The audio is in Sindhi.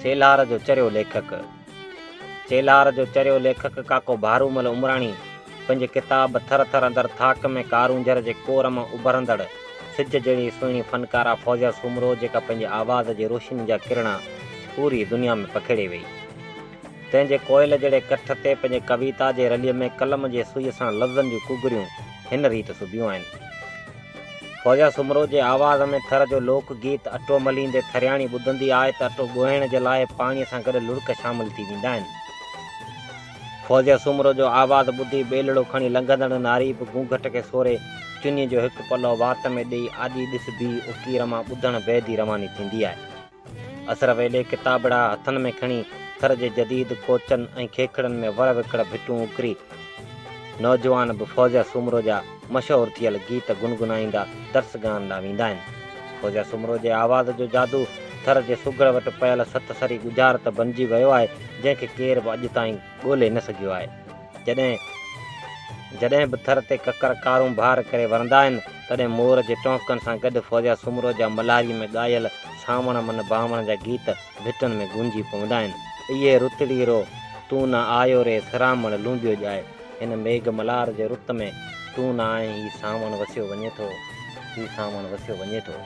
چيلهار جو چريو ليکڪ. چيلهار جو چريو ليکڪ ڪاڪو ڀارومل عمراڻي پنهنجي ڪتاب ٿر ٿر اندر ٿاڪ ۾ ڪارونجهر جي ڪور مان اڀرندڙ سج جهڙي سهڻي فنڪاره فوزيه سومرو جيڪا پنهنجي آواز جي روشني جا ڪرڻا پوري دنيا ۾ پکيڙي وئي تنهن جي ڪوئل جهڙي ڪٺ تي پنهنجي ڪويتا جي رليء ۾ قلم جي سوئيء سان لفظن جون ڪگريون هن ريت سبيون آهن. فوزيه سومرو جي آواز ۾ ٿر جو لوڪ گيت اٽو مليندي ٿرياڻي ٻڌندي آهي ته اٽو ڳوهڻ جي لاء پاڻيء سان گڏ لڙڪ شامل ٿي ويندا آهن. فوزيه سومرو جو آواز ٻڌي ٻيلڙو کڻي لنگهندڙ ناري به گونگهٽ کي سوري چنيء جو هڪ پلئو وات ۾ ڏيئي آڏي ڏس بيهي اڪير مان ٻڌڻ بعد ئي رواني ٿيندي آهي. اسر ويلي ڪتابڙا هٿن ۾ کڻي ٿر جي جديد ڪوچن ۽ کيکڙن ۾ ور وڪڙ ڀٽون اڪري نوجوان به فوزيه سومرو جا مشهور ٿيل گيت گنگنائيندا درسگاهن ڏانهن ويندا آهن. فوزيه سومرو جي آواز جو جادو ٿر جي سگهڙ وٽ پيل ست سري ڳجهارت بنجي ويو آهي، جنهن کي ڪير به اڄ تائين ڳولي نه سگهيو آهي. جڏهن جڏهن به ٿر تي ڪڪر ڪارونڀار ڪري ورندا آهن، تڏهن مور جي ٽهوڪن سان گڏ فوزيه سومرو جا ملهاريء ۾ ڳايل سانوڻ من ڀانوڻ جا گيت ڀٽن ۾ گونجي پوندا آهن. ايهي رتڙي رو، تون نه آيو ري سرامڻ لونبيو ڄائي. هن ميگهه ملهار جي رت ۾ تون نه آئين هي سانوڻ وسيو وڃي ٿو، هي سانوڻ وسيو وڃي ٿو.